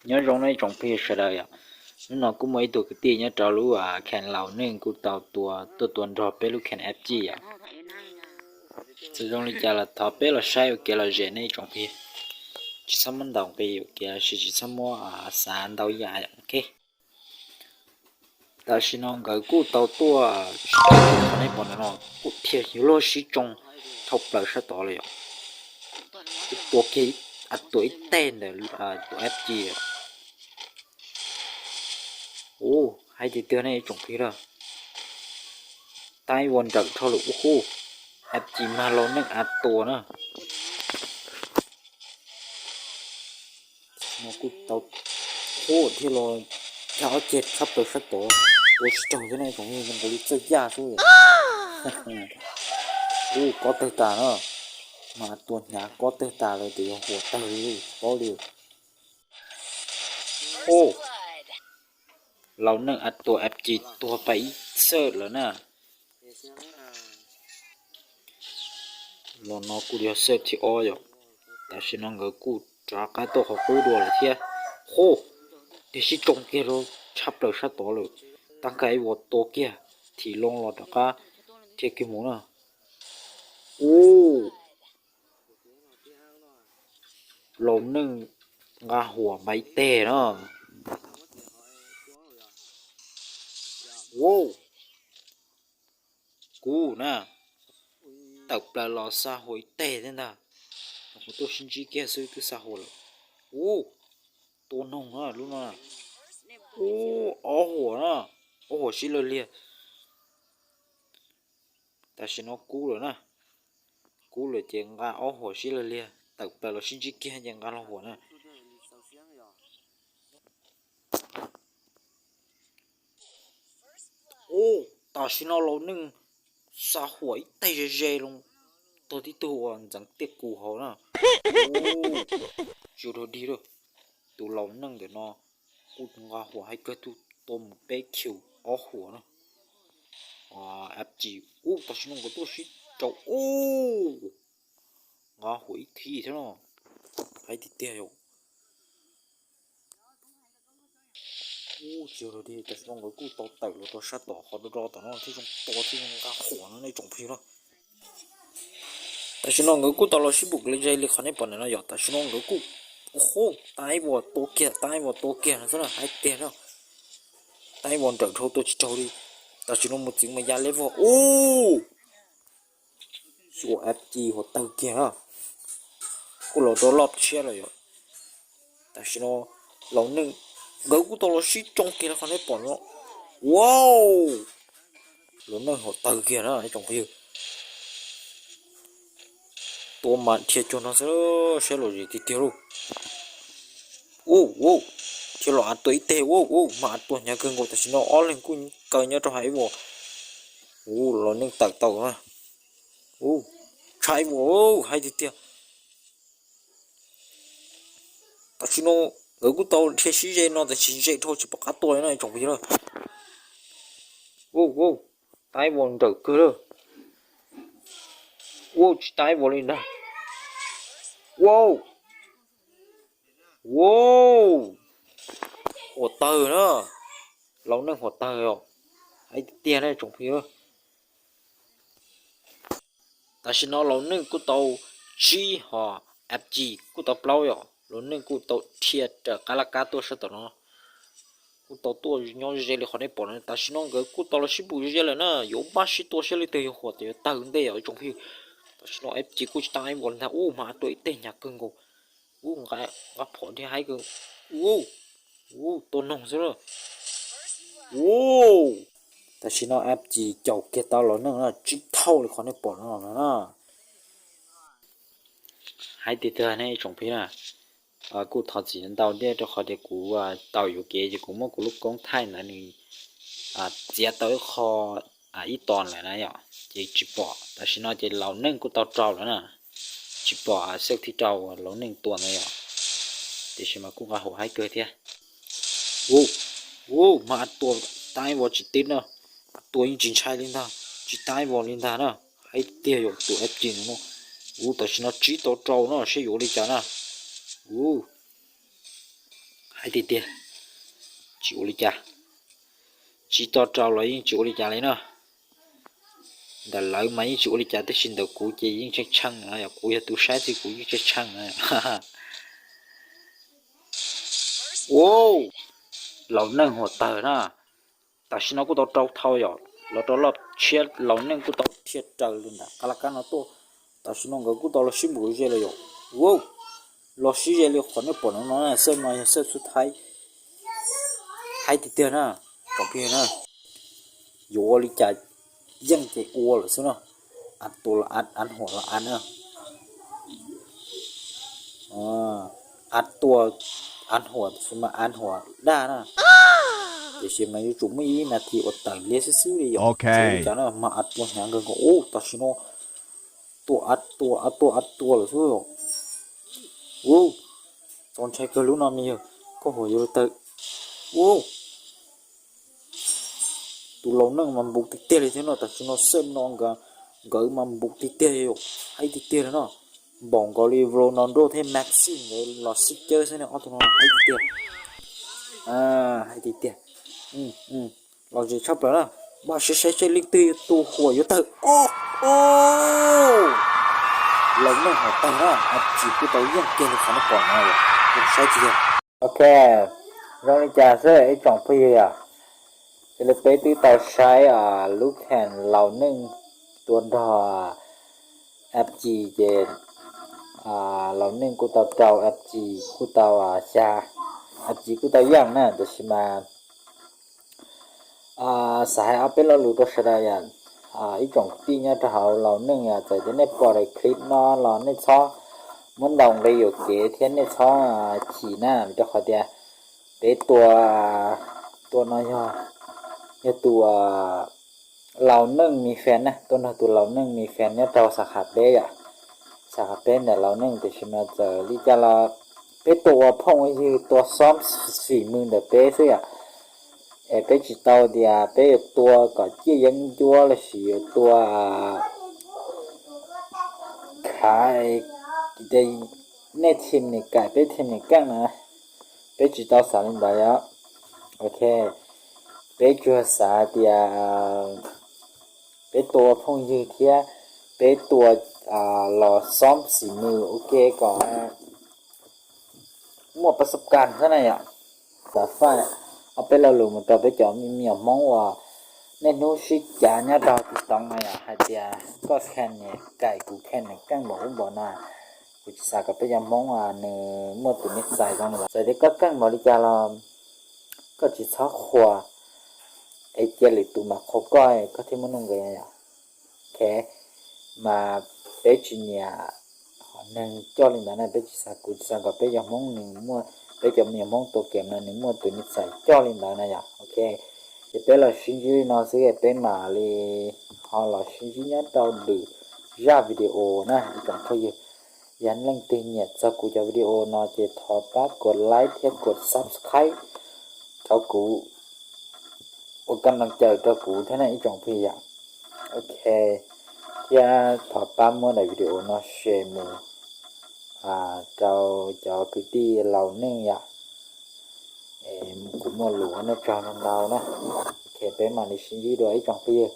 Nyob zoo nej tsoom phooj ywg sawv daws yom. Hnub no kuj muaj ib tug kwv tij nyob rau lub kheem Laus Neej kuj tau tua tuaj tua nrog peb lub kheem F G yom. Txawm zoo li cas los thov peb los saib ua kev lom zem nej tsoom phooj ywg. Tsis txhob muab ntaus nqi ua kev lom zem, tsis txhob muab xav ntau yam yom. Tam sim no nkawd kuj tau tuaj sib tsoo, qhov nej pom ntawm no kuj dhia yuav luag sib tsoo dhau plaws sab tod lawm yom. Kuj tua kiag, tua ib teg ntawm tus F G. Ub, hais tiag tiag nej tsoom phooj ywg, tab ib vuag nrawm dhau lawm ub hu. F G mas Laus Neej a tua na. No kuj tau, hu thiab los, yog ob ceg tshab plaws sab tod, tua tsis raug thiab ne, tsoom phooj ywg, zoo nkaus li txawj yaj xwb. Ub, kob tawg tas na, mas tua hnyav kob tawg tas lawm tias yog huam tawg li tsis paub li. Ub, Laus Neej a tua F G tuag pais ib xawb lawm na. Los no kuj yog xawb thib ob yom. Tam sim no nkawd kuj rov qab tuaj qhov qub dua lawm thiab. Hu, dhia sib tsoo kiag rau tshab plaws sab tod lawm. Tab kav ib vuag tua kiag, thim loo los rov qab dhia kiag mus na. Ub, Laus Neej nqa huam npaim teg na. Ub, kub na, tawm plaws los xa huam ib teg thiab ntag. Kuv tuaj sib ntsib kiag xwb twb xa huam lawm. Ub, tua noog na lub no. Ub, ob huam na, ob huam sib lawg liag. Tam sim no kub lawm na, kub lawm ces nqa ob huam sib lawg liag, tawm plaws los sib ntsib kiag ces nqa los huam na. Ub, tam sim no Laus Neej xa huam ib teg ze ze loo, tog tib tug uas ntxeev tiaj kus hauv na. Ub, tsis dog dig lawm, tus Laus Neej ntawm no kuj nqa huam haib kawg, tua mus peb kiv ob huam na. F G, ub, tam sim no nkawd tuaj sib tsoo, ub, nqa huam ib thib thiab no, haib tiag tiag yom. Ub, tsis dog dig, tam sim no nkawd kuj tau tawm los rau sab tom qhov do do tom no thiab, zoo tua thiab zoo nqa huam no nej tsoom phooj ywg na. Tam sim no nkawd kuj tau los sib pum ze li qhov nej pom ntawm no yom. Tam sim no nkawd kuj, hu, tab ib vuag tua kiag, tab ib vuag tua kiag no xwb na, haib tiag na. Tab ib vuag nrawm dhau tua tsis raug li. Tam sim no mus txwv mas ya level, ub, xyuas F G huam tawg kiag na. Kuj los rau loj tshiab lawm yom. Tam sim no Laus Neej, nkawd kuj tau los sib tsoo kiag li qhov nej pom no. Wow, Laus Neej huam tawg kiag na tsoom phooj ywg. Tua mas dhia cuag no xwb, saib lom zem tiag tiag lauj. Ub, ub, dhia los a tua ib teg, ub, ub, mas a tua hnyav kawg nkaus. Tam sim no ob leeg kuj kaw nyob rau hauv ib vuag. Ub, Laus Neej tawm tau na. Ub, tshaib ib vuag, haib tiag tiag. Tam sim no nkawd kuj tau dhia sib ze no tab sis ze dhau tsis pom qab tua li no tsoom phooj ywg na. Ub, ub, tab ib vuag nrawm kawg lawm. Ub, tsis tab ib vuag li ntag. Ub, ub, huam tawg na. Laus Neej huam tawg os. Haib tiag tiag na tsoom phooj ywg. Tam sim no Laus Neej kuj tau tsib hos, F G kuj tau plaub yom. Laus Neej kuj tau dhia raws qab laj kab tuaj sab tom no. Kuj tau tuaj nyob ze li qhov nej pom no. Tam sim no nkawd kuj tau los sib pum ze ze lawm na, yuav npaj sib tua saib leej twg yuav huam tawg yuav tawg ntej yom tsoom phooj ywg. Tam sim no F G kuj tsis tab ib vuag li ntag, ub, mas tua ib teg hnyav kawg nkaus. Ub, nqa phom dhia haib kawg. Ub, ub, tua noog xwb na. Ub, tam sim no F G caum kiag tau Laus Neej na, tsib thauj li qhov nej pom no na. Haib tiag tiag ne tsoom phooj ywg na. Kuj thov txim ntau thiab rau qhov tias kuv tau yuam kev ces kuv muab kuv lub koob thaij ntawd nws txiav tau ib qho ib tog lawm na yom, ces tsis pom. Tam sim no ces Laus Neej kuj tau rau lawm na, tsis pom xeeb thib rau Laus Neej tua ntawd yom, tiam sis mas kuj nqa huam haib kawg thiab. Ub, ub, mas a tua tab ib vuag tsis tib na, tua yeej tsis ntshai li ntag, tsis tab ib vuag li ntag na. Haib tiag yom tus F G no. Ub, tam sim no tsib tau rau no seb yuav ua li cas na. Ub, Hais tiag tiag, tsis ua li cas, tsis to rau los yeej tsis ua li cas li na. Ntawm lawv mas yeej tsis ua li cas, tab sis ntawm kuv ces yeej tshee tshee no yom, kuv yog tus saib xwb kuv yeej tshee tshee no. Wow, laus neej huam tawg na. Tam sim no kuj tau rau thau yom, los rau loj tshiab laus neej kuj tau dhia raws li ntawm qab laj kab no tuaj. Tam sim no nkawd kuj tau los sib npaum ze los yom. Wow, los sib ze li qhov nej pom no no, xawb no yog xawb xub thaib. Haib tiag tiag na, tsoom phooj ywg na, yuav ua li cas yeej ces ua lawm xwb no. Av tua los av, av huam los av na. Av tua, av huam tiam sis mas av huam daj na. Tiam sis mas yuav tsum muaj ib nas this uas tawm liab xwb xwb li yom. Li cas na mas av tua hnyav kawg nkaus. Ub, tam sim no tua av tua av tua av tua lawm xwb. Ub, txaus ntshai kawg lub no me yawg, koj huam yuav luag tawg. Ub, tus laus neej mas npuv tiag tiag li thiab no, tam sim no xawb no nkawd mas npuv tiag tiag, haib tiag tiag li no. Npaum nkaus li Ronaldo thiab Messi nkawd los sib cawb xwb ne, ob tug no haib tiag tiag. Haib tiag tiag. Los zem tshaj plaws na. Npaj siab saib seb leej twg tus huam yuav tawg. Laus neej huam tawg na, Ab Tsis kuj tau yeej kiag li qhov nej pom no, saib tiag tiag. Ok, zoo li cas xwb ib tsoom phooj ywg yom? Cia li peb twb tau saib lub kheem laus neej tua nrog Ab Tsis ces laus neej kuj tau rau Ab Tsis kuj tau xya, Ab Tsis kuj tau yeej na, tiam sis mas xav hais ob peb lo lus rau sawv daws yom. Ib tsoom kwv tij nyob rau hauv laus neej yom, txawm tias nej pom daim clip no los nej txhob muab ntaus nqi yuam kev thiab nej txhob chim na, vim rau qhov tias peb tua, tua no yog, yog tus laus neej mi fan na, tua nrog tus laus neej mi fan nyob rau xav khav peb yom, xav khav peb ntawm laus neej, tiam sis mas txawm li cas los peb tua ua phooj ua ywg tua xoob xim mws ntawm peb xwb yom. Es peb tsis tau tias peb yuav tua kom ciaj yeeb ncuab los sis yuav tua khav, nej team niam kaim peb team niam keej na, peb tsis tau xav li ntawd yom. Ok, peb tsuas xav tias peb tua ua phooj ywg thiab peb tua los xoob xim mws ua ke kom muaj pas xab kas xwb na yom. Xav faij ob peb lo lus mus rau peb cov me nyuam Hmoob uas niaj hnub sib cav nyob rau TikTok no yom, hais tias koj kheem niam kaim kuv kheem niam keej npaum ub npaum no. Kuv tsis xav kom peb cov Hmoob nws muaj tus me txais zoo li ntawd. Txawm tias koj keej npaum li cas los koj tsis txhob qhuas, es cia lwm tus mam qhuas koj, koj thiaj muaj nuj nqis yom. Ok, mas peb tsis nyiam neeg coj li ntawd na, peb tsis xav, kuv tsis xav kom peb cov Hmoob nws muaj, peb cov me nyuam Hmoob tua kem no nws muaj tus me txais coj li ntawd na yom. Ok, ces peb los sib ntsib li no xwb, peb mam li ho los sib ntsib nyob rau lwm zaj video na ib tsoom phooj ywg. Yog leej twg nyiam txog kuv cov video no ces thov pab kov like thiab kov subscribe rau kuv, ua koj nroo caws rau kuv thiab na ib tsoom phooj ywg. Ok, thiab thov pab muab daim video no share mus rau cov kwv tij laus neej yom. Kuv muaj lus ua nej tsaug ntau ntau na. Ok, peb mam li sib ntsib dua ib tsoom phooj ywg.